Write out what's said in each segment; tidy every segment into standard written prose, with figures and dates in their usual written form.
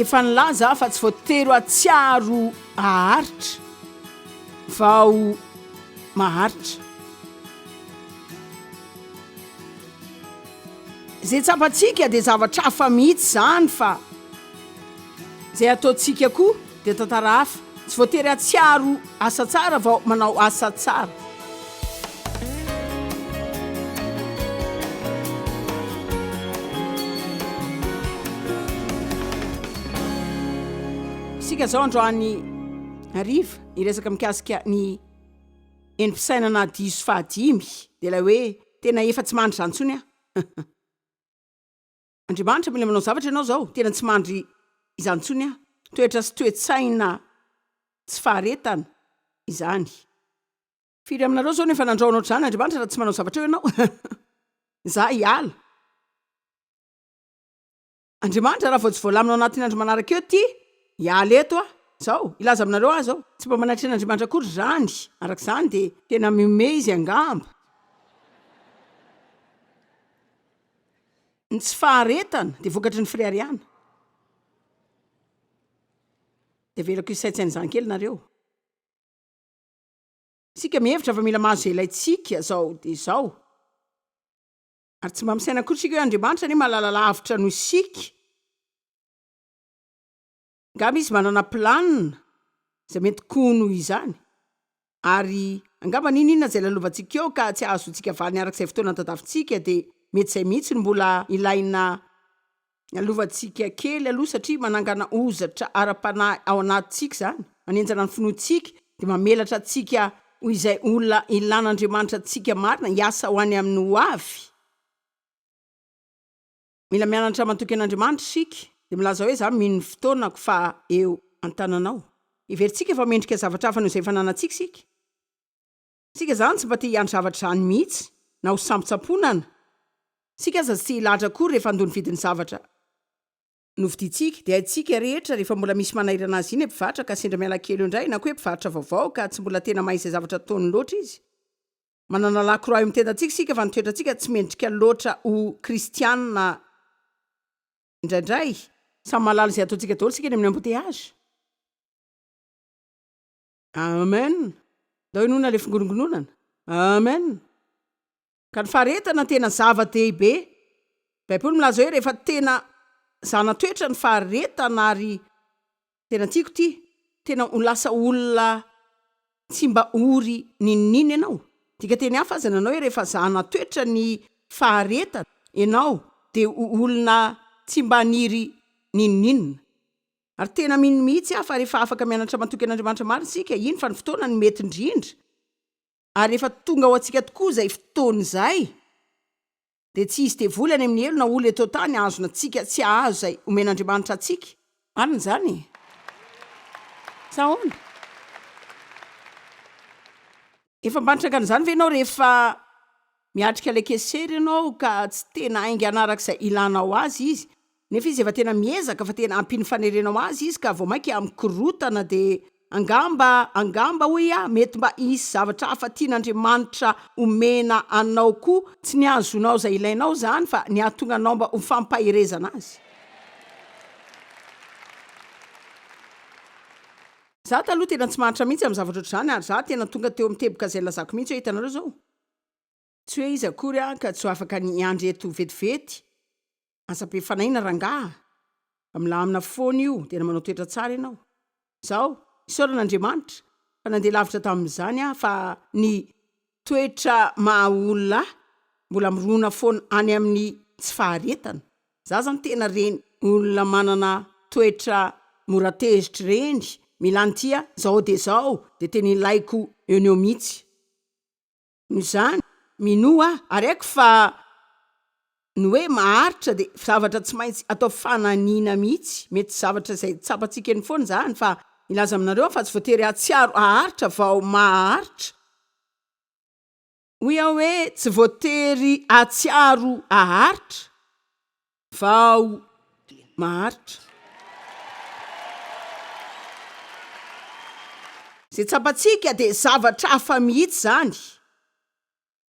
Efa nilaza aho fa tsy voatery ho hatsiaro haharitra vao maharitra. Izay tsapantsika dia zavatra hafa mihitsy izany fa izay ataontsika koa dia tantara hafa. Tsy voatery hatsiaro asa tsara vao manao asa tsara. Isika izao androany hariva hiresaka mikasika ny endri-pisainana diso fahadimy dia ilay hoe tena efa tsy mandry izany intsony aho. Andriamanitra mila manao zavatra ianao izao, tena tsy mandry izany intsony aho. Toetra sy toe-tsaina tsy faharetana izany. Firy aminareo izao no efa nandrahona ohatr'izany Andriamanitra raha tsy manao zavatra eo ianao? Za hiala. Andriamanitra raha vao tsy voalamina ao anatin'ny andro manaraka eo ity, hiala eto aho. Izao, hilaza aminareo aho izao, tsy mba manaitra an'Andriamanitra akory izany, araka izany dia tena mihomehy izy angamba. Ny tsy faharetana dia vokatry ny fireharehana. Dia avelako hisaintsaina izany kely nareo. Isika mihevitra fa mila mahazo izay ilaintsika izao dia izao. Ary tsy mba misaina akory isika hoe Andriamanitra anie mahalala lavitra noho isika. Angamba izy manana planina izay mety koa noho izany. Ary angamba n'inon'inona izay lalovantsika eo ka tsy ahazoantsika valiny araka izay fotoana tadavintsika dia mety izay mihitsy no mbola ilaina lalovantsika kely aloha satria manangana hozatra ara-panahy ao anatintsika izany, manenjana ny finoantsika dia mamelatra antsika ho izay olona ilan'Andriamanitra antsika marina hiasa ho any amin'ny ho avy. Mila mianatra matoky an'Andriamanitra isika, dia milaza hoe za mino ny fotoanako fa eo an-tananao. Heverintsika fa mendrika zavatra hafa noho izay efa ananantsika isika. Isika izany tsy mba te hiandry zavatra izany mihitsy, na ho sampontsamponana. Isika aza tsy te hilahatra akory rehefa handoa ny vidin'ny zavatra novidiantsika. Dia haintsika rehetra rehefa mbola misy manahirana azy iny mpivarotra ka sendra miala kely eo indray, na koa hoe mpivarotra vaovao ka tsy mbola tena mahay izay zavatra ataony loatra izy. Manana lakroa eo amin'ny tenantsika isika fa ny toetrantsika tsy mendrika loatra ho kristiana indraindray. Samy mahalala izay ataontsika daholo isika eny amin'ny embouteillage. Amen. Ndao hinoana ilay fingonongononana. Amen. Ka ny faharetana tena zava-dehibe. Baiboly milaza hoe rehefa tena zana-toetra ny faharetana ary Tena tiako ity, tena ho lasa olona tsy mba ory n'inon'inona ianao. Dikanteny hafa aza nanao hoe rehefa zahana toetra ny faharetana ianao dia ho olona tsy mba haniry n'inon'inona. Ary tena mino mihitsy aho fa rehefa afaka mianatra matoky an'Andriamanitra marina isika, iny fa ny fotoana no mety indrindra. Ary rehefa tonga ho antsika tokoa izay fotoana izay, Dia tsy hisy devoly any amin'ny helo na olona eto an-tany hahazona antsika tsy hahazo izay omen'Andriamanitra antsika. Marina izany e! Sa ahoana? Efa mba nitrangan'izany ve ianao rehefa miatrika ilay caissière ianao ka tsy tena haingana araka izay ilanao azy izy Nefa izy efa tena miezaka fa tena ampian'ny fanerena ho azy izy ka vao mainka mikorotana dia angamba, angamba hoy aho mety mba hisy zavatra hafa tian'Andriamanitra omena anao koa, tsy ny hahazoanao izay ilainao izany fa ny hahatonga anao mba ho fampaherezana azy. Za taloha tena tsy mahantra mihitsy amin'ny zavatra ohatr'izany ary za tena tonga teo amin'ny teboka izay nilazako mihitsy hoe hitanareo izao, tsy hoe iza akory aho ka tsy ho afaka ny hiandry eto vetivety, Aza be fanahiana rangaha a! Milamina foana io, tena manao toetra tsara ianao. Izao, isaorana Andriamanitra fa nandeha lavitra tamin'izany aho fa ny toetra maha olona ahy mbola mirona foana any amin'ny tsy faharetana. Za zany tena reny olona manana toetra mora tezitra ireny, mila an'ity aho, zao dia zao, dia tena ilaiko eo no eo mihitsy. Noho izany, minoa aho, ary haiko fa ny hoe maharitra dia zavatra tsy maintsy atao fananiana mihitsy. Mety zavatra izay tsapantsika eny foana izany, fa milaza aminareo aho fa tsy voatery hahatsiaro haharitra vao maharitra. Hoy aho hoe tsy voatery hahatsiaro haharitra vao maharitra. Izay tsapantsika dia zavatra hafa mihitsy izany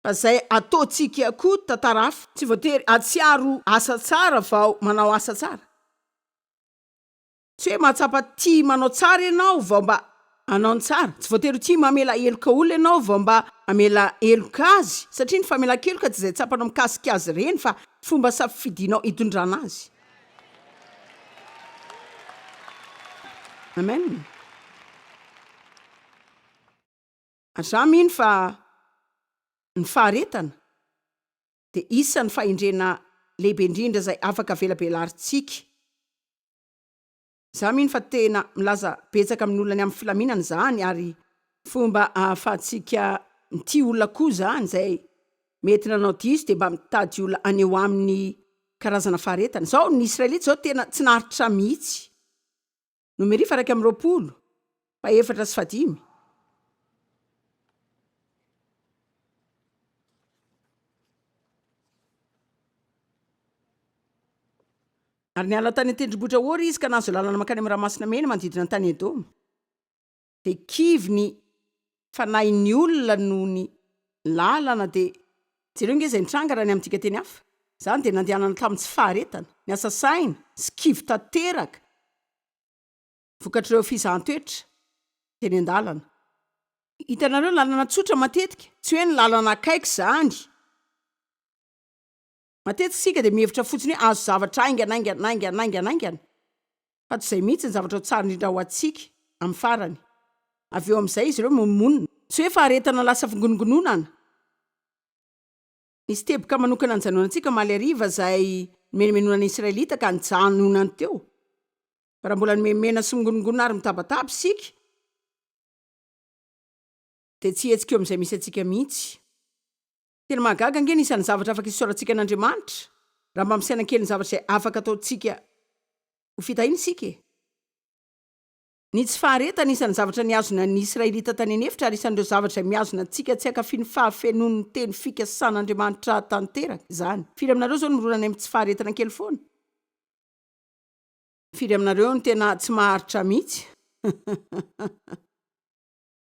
fa izay ataontsika koa tantara hafa. Tsy voatery hahatsiaro asa tsara vao manao asa tsara. Tsy hoe mahatsapa tia manao tsara ianao vao mba hanao ny tsara. Tsy voatery ho tia mamela heloka olona ianao vao mba hamela heloka azy, satria ny famelan-keloka tsy izay tsapanao mikasika azy ireny fa fomba safidinao hitondrana azy. Amen. Ary za mino fa ny faharetana dia isan'ny fahendrena lehibe indrindra izay afaka avelabelarintsika. Za mino fa tena milaza betsaka amin'ny olona ny amin'ny filaminana izany ary fomba ahafahantsika mitia olona koa izany, izay mety nanao diso dia mba mitady olona haneho aminy karazana faharetana. Izao ny Israelita izao tena tsy naharitra mihitsy. Nomeria faha 21, faha efatra sy fahadimy. Ary niala tany an-tendrombohitra Hora izy ka nahazo lalana mankany amin'ny Ranomasina Mena manodidina ny tany Edoma. Dia kivy ny fanahin'ny olona noho ny lalana dia jereo ange izay nitranga raha ny amin'ny dikanteny hafa. Izany dia nandehanana tamin'ny tsy faharetana, niasa saina sy kivy tanteraka vokatr'ireo fizahan-toetra teny an-dalana. Hitanareo, lalana tsotra matetika, tsy hoe ny lalana akaiky izany. Matetika isika dia mihevitra fotsiny hoe azo zavatra haingana, haingana, haingana, haingana, haingana. Fa tsy izay mihitsy ny zavatra ho tsara indrindra ho antsika amin'ny farany. Avy eo amin'izay izy ireo mimonomonona. Tsy hoe faharetana lasa fingonongononana. Nisy teboka manokana nijanonantsika omaly hariva izay nimenomenonan'ny Israelita ka nijanonany teo. Fa raha mbola nimenomena sy mingonongonona ary mitabataba isika, dia tsy hihetsika eo amin'izay misy antsika mihitsy. Tena mahagaga ange ny isan'ny zavatra afaka isaorantsika an'Andriamanitra, raha mba misaina kely ny zavatra izay afaka ataontsika ho fitahiana isika e! Ny tsy faharetana, isan'ny zavatra nihazona ny Israelita tany an'efitra ary isan'ireo zavatra izay mihazona antsika tsy hankafy ny fahafenoan'ny teny fikasan'Andriamanitra tanteraka izany. Firy aminareo izao no mirona any amin'ny tsy faharetana kely foana? Firy aminareo no tena tsy maharitra mihitsy?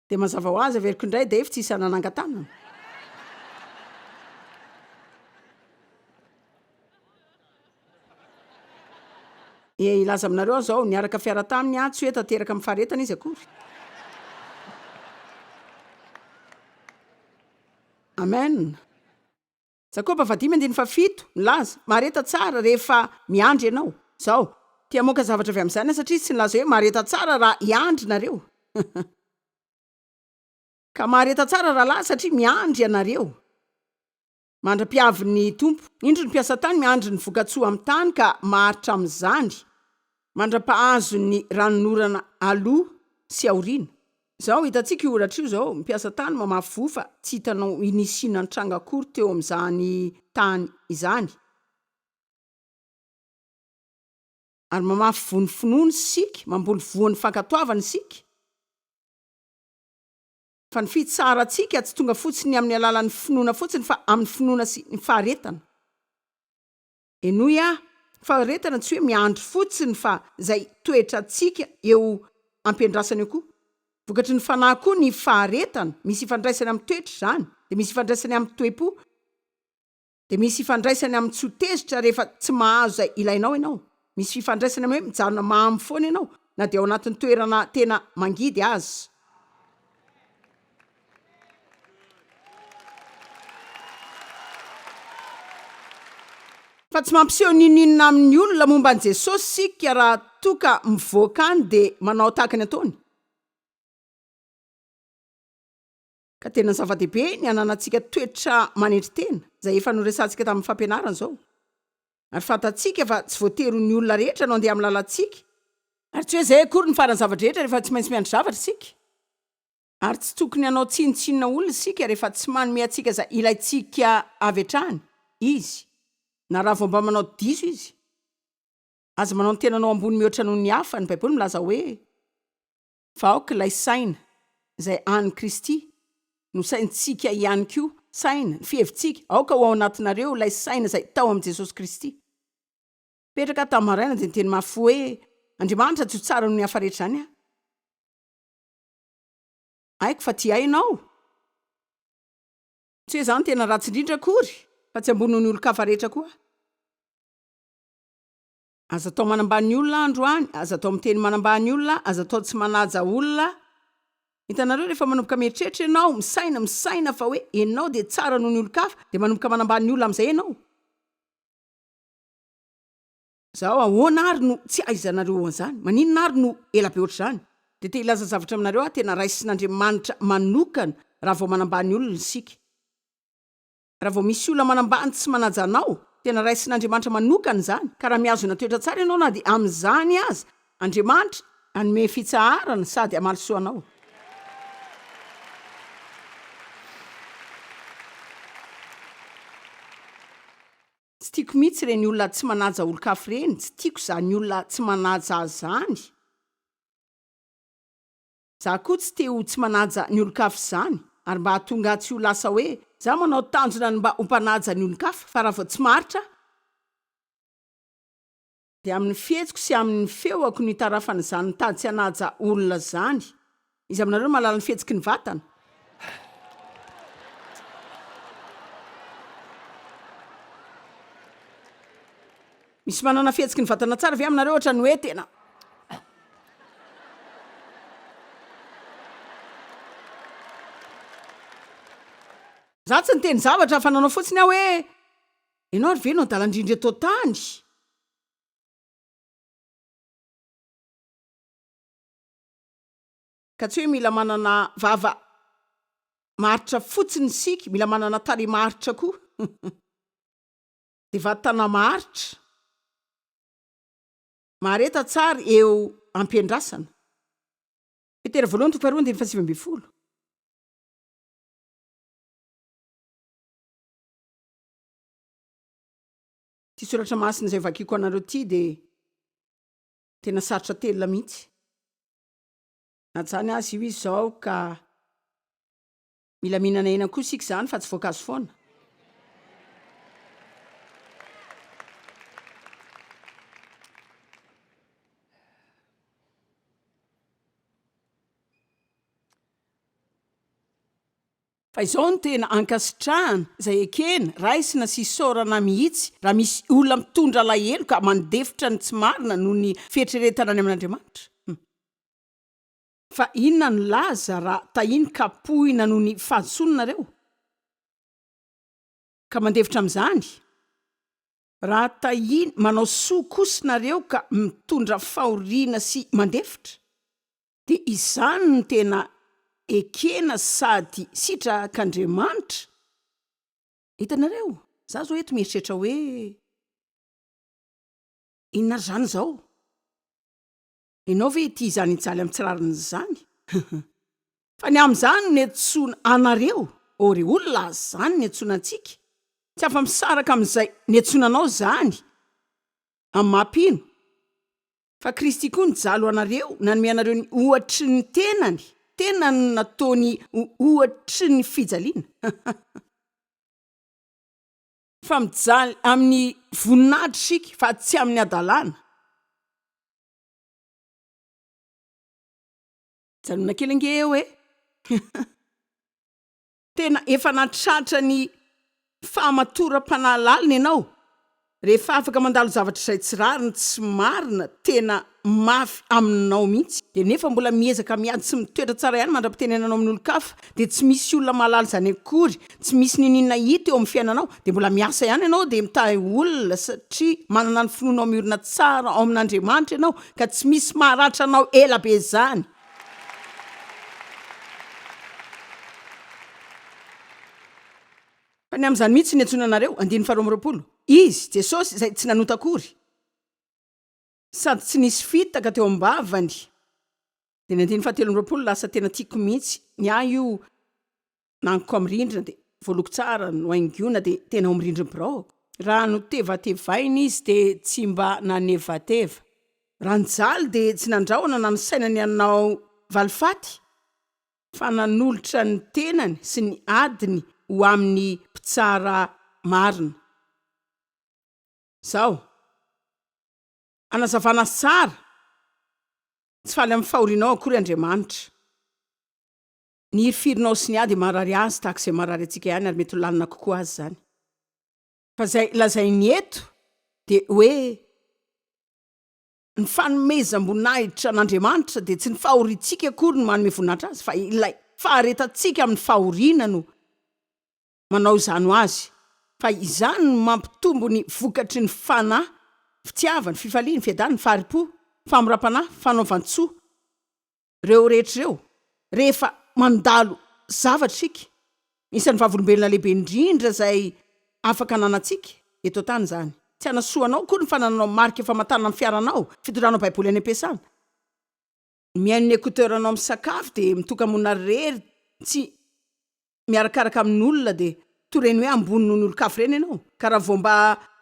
Dia mazava ho azy, averiko indray, Dave tsy isan'ny nanangan-tanana. Ie, hilaza aminareo aho izao, niaraka fiara taminy aho, tsy hoe tanteraka amin'ny faharetana izy akory. Amen. Jakoba fahadimy andininy fahafito, milaza, Mahareta tsara rehefa miandry ianao. Izao, te hamoaka zavatra avy amin'izany aho satria izy tsy nilaza hoe mahareta tsara raha hiandry nareo. Ka mahareta tsara rahalahy satria miandry ianareo mandra-piavin'ny Tompo. Indro ny mpiasa tany miandry ny voka-tsoa amin'ny tany ka maharitra amin'izany mandra-pahazony ranonorana aloha sy aoriana. Izao, hitantsika io oratra io izao, mpiasa tany mamafy voa fa tsy hitanao nisiana nitranga akory teo amin'izany tany izany. Ary mamafy voa ny finoana isika, mamboly voan'ny fankatoavana isika. Fa ny fitsaharantsika tsy tonga fotsiny amin'ny alalan'ny finoana fotsiny fa amin'ny finoana sy ny faharetana. Henoy aho, faharetana tsy hoe miandry fotsiny fa izay toetrantsika eo ampiandrasana eo koa. Vokatry ny fanahy koa ny faharetana, misy ifandraisany amin'ny toetra izany, dia misy ifandraisany amin'ny toe-po, dia misy ifandraisany amin'ny tsy ho tezitra rehefa tsy mahazo izay ilainao ianao, misy fifandraisany amin'ny hoe mijanona mamy foana ianao na dia ao anatin'ny toerana tena mangidy aza. Fa tsy mampiseho n'inon'inona amin'ny olona momba an'i Jesosy isika raha toa ka mivoaka any dia manao tahaka ny ataony. Ka tena zava-dehibe ny hananantsika toetra manetry tena, izay efa noresahantsika tamin'ny fampianarana izao. Ary fantatsika fa tsy voatery ho ny olona rehetra no handeha amin'ny lalantsika. Ary tsy hoe izay akory ny faran'ny zava-drehetra rehefa tsy maintsy miandry zavatra isika. Ary tsy tokony hanao tsinontsinona olona isika rehefa tsy manome antsika izay ilaintsika avy hatrany izy, na raha vao mba manao diso izy. Aza manao ny tenanao ambony mihoatra noho ny hafa, ny Baiboly milaza hoe, Fa aoka ilay saina, izay an'i Kristy, no saintsika ihany koa, saina, ny fihevitsika, aoka ho ao anatinareo ilay saina izay tao amin'i Jesosy Kristy. Nipetraka aho tamin'ny maraina dia niteny mafy hoe, Andriamanitra, tsy ho tsara noho ny hafa rehetra izany aho. Haiko fa tia ahy ianao. Tsy hoe izaho no tena ratsy indrindra akory, fa tsy ambony noho ny olon-kafa rehetra koa aho. Aza atao manambany olona androany, aza atao miteny manambany olona, aza atao tsy manaja olona. Hitanareo rehefa manomboka mieritreritra ianao, misaina, misaina fa hoe ianao dia tsara noho ny olon-kafa, dia manomboka manambany olona amin'izay ianao. Zao ahoana ary no tsy ahaizanareo an'izany? Maninona ary no ela be ohatr'izany? Dia te hilaza zavatra aminareo aho, tena raisin'Andriamanitra manokana raha vao manambany olona isika. Raha vao misy olona manambany tsy manaja anao, tena raisin'Andriamanitra manokana izany, ka raha mihazona toetra tsara ianao na dia amin'izany aza, Andriamanitra hanome fitsaharana sady hamaly soa anao. Tsy tiako mihitsy ireny olona tsy manaja olon-kafa ireny, tsy tiako izany olona tsy manaja ahy izany. Za koa tsy te ho tsy manaja ny olon-kafa izany, ary mba hahatonga ahy tsy ho lasa hoe za manao tanjona ny mba ho mpanaja ny olon-kafa, fa raha vao tsy maharitra aho, dia amin'ny fihetsiko sy amin'ny feoako no itarafana izany mitady tsy hanaja olona izany. Iza aminareo no mahalala ny fihetsiky ny vatana? Misy manana fihetsiky ny vatana tsara ve aminareo ohatran'ny hoe tena. Za tsy niteny zavatra fa nanao fotsiny aho hoe ianao ary ve no adala indrindra eto an-tany? Ka tsy hoe mila manana vava maharitra fotsiny isika, mila manana tarehy maharitra koa. Dia vatana maharitra. Mahareta tsara eo ampiandrasana. Petera voalohany toko faharoa andininy fahasivy ambinifolo. Ity soratra masina izay vakiko anareo ity dia tena sarotra telina mihitsy. Na izany aza io izy izao ka mila mihinana hena koa isika izany fa tsy voankazo foana. Fa izao no tena ankasitrahana, izay ekena, raisina sy isaorana mihitsy raha misy olona mitondra alahelo ka mandefitra ny tsy marina noho ny fieritreretana ny amin'Andriamanitra. Fa inona no laza raha tahiny kapohina noho ny fahadisoany nareo? Ka mandefitra amin'izany? Raha tahiny manao soa kosa nareo ka mitondra fahoriana sy mandefitra? Dia izany no tena ekena sady sitrak'Andriamanitra. Hitanareo? Za zao eto mieritreritra hoe inona ary zany izao? Ianao ve tia izany hijaly amin'ny tsy rariny izany? Fa ny amin'izany no niantsoana anareo, ô ry olona, izany no niantsoana antsika. Tsy afa-misaraka amin'izay niantsoana anao izany, amin'ny maha mpino. Fa Kristy koa nijaly ho anareo, nanome anareo ny ohatry ny tenany, tenany no nataony ho ohatry ny fijaliana. Fa mijaly amin'ny voninahitra isika, fa tsy amin'ny hadalana. Mijanona kely ange eo e! Tena efa nahatratra ny fahamatoram-panahy lalina ianao rehefa afaka mandalo zavatra izay tsy rariny, tsy marina, tena mafy aminao mihitsy. Dia nefa mbola miezaka miady sy mitoetra tsara ihany mandra-pitenenanao amin'olon-kafa, dia tsy misy olona mahalala izany akory, tsy misy n'inon'inona hita eo amin'ny fiainanao, dia mbola miasa ihany ianao dia mitahy olona satria manana ny finoanao miorina tsara ao amin'Andriamanitra ianao ka tsy misy maharatra anao ela be izany. Fa ny amin'izany mihitsy no niantsoana anareo, andininy faharoa amby roapolo, Izy, Jesosy, izay tsy nanota akory, sady tsy nisy fitaka teo am-bavany. Dia ny andininy fahatelo amby roapolo lasa tena tiako mihitsy, ny ahy io Nankao amin'ny rindrina dia voaloko tsara, nohaingoina dia tena ao amin'ny rindrin'ny biraoko. Raha notevatevaina izy dia tsy mba nanevateva. Raha nijaly dia tsy nandrahona na nisaina ny hanao valifaty fa nanolotra ny tenany sy ny adiny ho amin'ny mpitsara marina. Izao, hanazavana azy tsara, tsy faly amin'ny fahorianao akory Andriamanitra. Ny hirifirinao sy ny ahy dia maharary azy tahaka izay maharary antsika ihany ary mety ho lalina kokoa azy izany. Fa izay lazainy eto dia hoe. Ny fanomezam-boninahitra an'Andriamanitra dia tsy ny fahoriantsika akory no manome voninahitra Azy fa ilay faharetantsika amin'ny fahoriana no manao izany ho Azy, fa izany no mampitombo ny vokatry ny Fanahy, fitiavana, fifaliana, fiadanana, fahari-po, fahamoram-panahy, fanaovan-tsoa. Ireo rehetra ireo, rehefa mandalo zavatra isika, isan'ny vavolombelona lehibe indrindra izay afaka ananantsika eto an-tany izany. Tsy hanasoa anao akory ny fanananao marika famantarana amin'ny fiaranao, fitondranao Baiboly any am-piasana, ny mihaino ny écouteur-nao misakafo dia mitoka-monina irery, tsy. miarakaraka amin'olona dia toa ireny hoe ambony noho ny olon-kafa ireny ianao, ka raha vao mba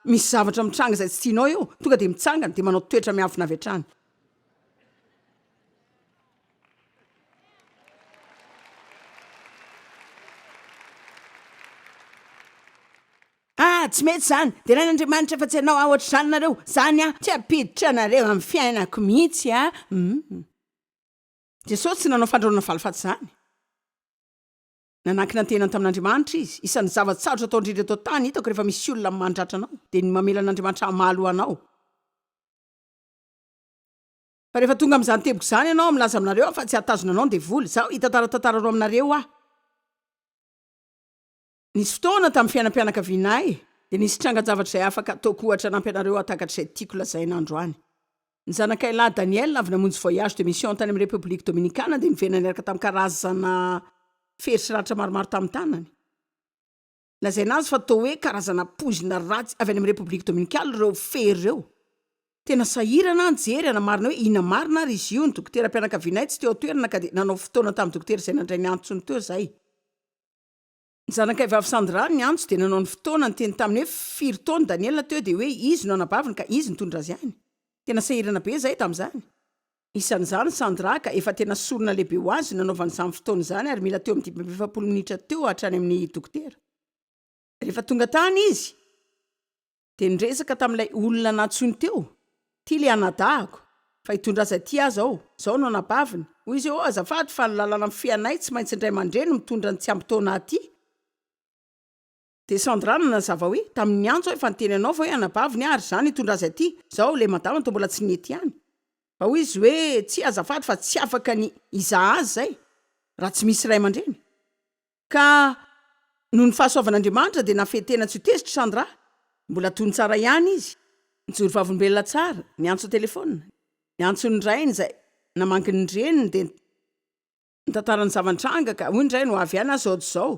misy zavatra mitranga izay tsy tianao eo, tonga dia mitsangana dia manao toetra miavona avy hatrany. Ah, tsy mety izany! Deraina Andriamanitra fa tsy ianao aho ohatr'izany nareo, izany aho tsy hampiditra anareo amin'ny fiainako mihitsy a! Hum. Jesosy tsy nanao fandrahoana valifaty izany. Nanankina ny tenany tamin'Andriamanitra izy. Isan'ny zava-tsarotra atao indrindra eto an-tany hitako rehefa misy olona mandratra anao, dia ny mamela an'Andriamanitra hamaly ho anao. Fa rehefa tonga amin'izany teboka izany ianao, milaza aminareo aho fa tsy hahatazona anao ny devoly. Izaho hitantara tantara roa aminareo aho. Nisy fotoana tamin'ny fiainam-pianakavianay, dia nisy trangan-javatra izay afaka ataoko ohatra hanampy anareo hahatakatra izay tiako lazaina androany. Ny zanakay lahy Daniel avy namonjy voyage de mission tany amin'ny République Dominicana dia niverina niaraka tamin'ny karazana fery sy ratra maromaro tamin'ny tanany. Lazaina azy fa toa hoe karazana poizina ratsy avy any amin'ny République Dominicale ireo fery ireo. Tena sahirana aho nijery hanamarina hoe inona marina ary izy io. Ny dokoteram-pianakavianay tsy teo an-toerana ka dia nanao fotoana tamin'ny dokotera izay nandray ny antsony teo izahay. Ny zanakay vavy Sandra niantso dia nanao ny fotoana, niteny taminy hoe firy taona Daniel teo dia hoe izy no anabaviny ka izy nitondra azy any. Tena sahirana be izahay tamin'izany. Isan'izany Sandra ka efa tena sorona lehibe ho azy ny nanaovany izany fotoana izany ary mila teo amin'ny 45 minitra teo hatrany amin'ny dokotera. Rehefa tonga tany izy Dia niresaka tamin'ilay olona nantsoiny teo, Ity ilay anadahiko, fa hitondra azy aty aho izao, izao no anabaviny. Hoy izy hoe, Oh, azafady fa ny lalàna mifehy anay tsy maintsy ny ray aman-dreny no mitondra ny tsy ampy taona aty. Dia Sandra nanazava hoe, Tamin'ny niantso aho efa niteny anao fa hoe anabaviny aho ary izaho no hitondra azy aty. Izao ilay madama toa mbola tsy nety ihany. Fa hoy izy hoe, Tsia azafady fa tsy afaka ny hizaha azy izay raha tsy misy ray aman-dreny. Ka noho ny fahasoavan'Andriamanitra dia nafehy tena tsy ho tezitra i Sandra. Mbola tony tsara ihany izy. Nijoro vavolombelona tsara, niantso an-telefaonina. Niantso ny rainy izay namangy ny reniny dia nitantara ny zava-nitranga ka hoy ny rainy ho avy ihany aho izao dia izao.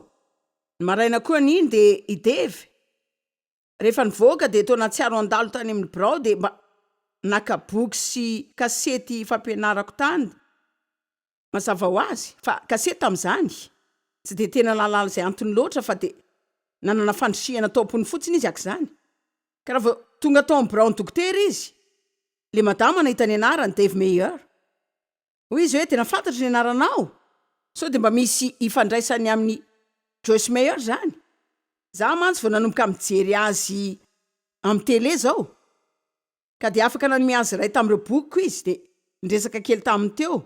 Ny maraina koa an'iny dia i Dave rehefa nivoaka dia toa nahatsiaro handalo tany amin'ny birao dia mba naka boky sy kasety fampianarako tany. Mazava ho azy fa kasety tamin'izany, tsy dia tena nahalala izay antony loatra fa dia nanana fandrisihana tao am-pony fotsiny izy haka izany. Ka raha vao tonga tao amin'ny biraon'ny dokotera izy, ilay madama nahita ny anarany, Dave Meyer. Hoy izy hoe, Tena fantatro ny anaranao! Sao dia mba misy ifandraisany amin'i Joyce Meyer izany? Izaho mantsy vao nanomboka mijery azy amin'ny tele izao. Ka dia afaka nanome azy iray tamin'ireo bokiko izy, dia niresaka kely taminy teo.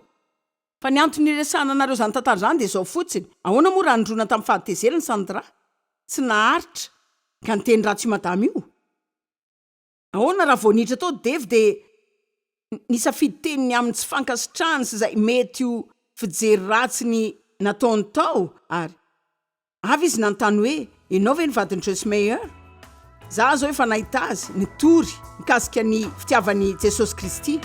Fa ny antony niresahana anareo izany tantara izany dia izao fotsiny, ahoana moa raha nirona tamin'ny fahatezerany Sandra, tsy naharitra, ka niteny ratsy io madama io? Ahoana raha vao niditra tao Dave dia nisafidy teny ny amin'ny tsy fankasitrahany sy izay mety ho fijery ratsy ny nataony tao ary Avy izy nanontany hoe, Ianao ve ny vadin'i Joyce Meyer? Za zao efa nahita azy nitory mikasika ny fitiavan'i Jesosy Kristy.